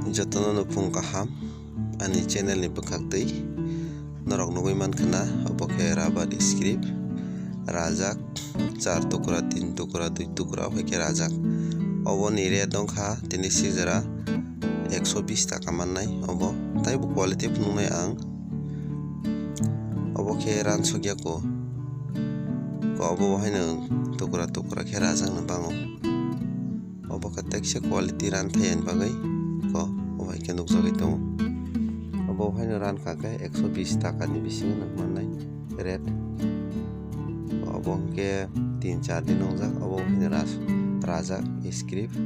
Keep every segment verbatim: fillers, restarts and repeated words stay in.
Jotono nukhung kaham ani channel ni bwkhak twi norok nugwi mankha na, obo khe rubber script rajak char tukra, tin tukra, dui tukra hai khe rajak. Oboni rate wngkha tini sijra ekso bis taka mannai obo, taibo quality phunuknai ang. Obo khe ransokya ko, ko obo haino tukra tukra khe rajakno bango. Obo khe tekse quality ran thai ani bagwi ko obo hai khe nukjagwi tongo. Obo haino ran kha khe ekso bis taka ni bisingo nang mannai rate. Obo hwnkhe tin char din nongjak, obo haino ras-, rajak script.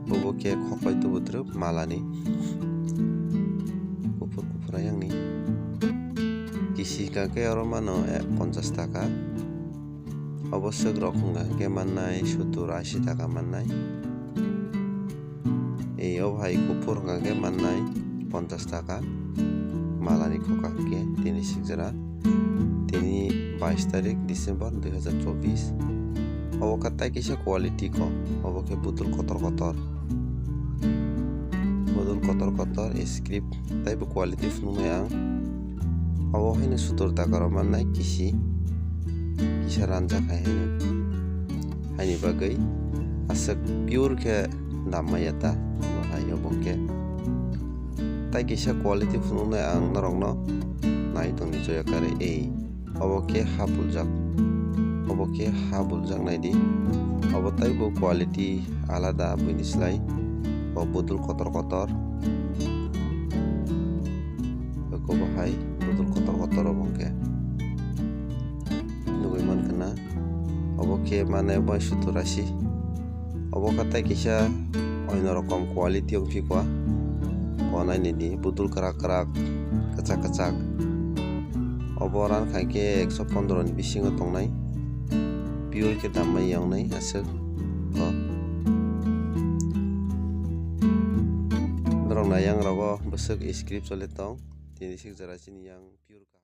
Obo khe khoklai tubu twrwk malani kuphur kuphur ayangni. Kisi hwnkha khe oro mano, eh, ponchas taka. Obo swk rok hwnkha khe mannai sottur ashi taka mannai. Ei obo hai kuphur hwnkha khe mannai ponchas taka. Malani khoka hwnkhe tini sikjra. Tini bais tarik December dui hazar chobbish. Obo khe tai kisa quality ko. Obo khe budul kotor kotor. Budul kotor kotor script taibo quality phunuknai ang. Obo haino sottur taka rok mannai kisi. Kisa ranjak hai haino. Haini bagwi aswk pure khe dam maya ta. Obo hai obo khe. Tai kisa quality phunuknai ang norokno nai tongni joya kare ei. Obo khe ha buljak. Obo khe ha buljak naidi. Obo taibo quality alada buini slai. O budul kotor kotor. Obo hai budul kotor kotor obo hwnkhe. Nugwi mankha na. Obo khe mane bai sottur ashi. Obo khe tai kisa oino rokom quality wngphi kwa. Ko nainani budul kwrak kwrak, kwchak kwchak. Obo ran khai khe ekso pondro ni bisingo tongnai. Pure khe dam mai yangnai aswk. Ko norok nai yang rogo bwswk script choli tong. Tini sik jora chini yang pure.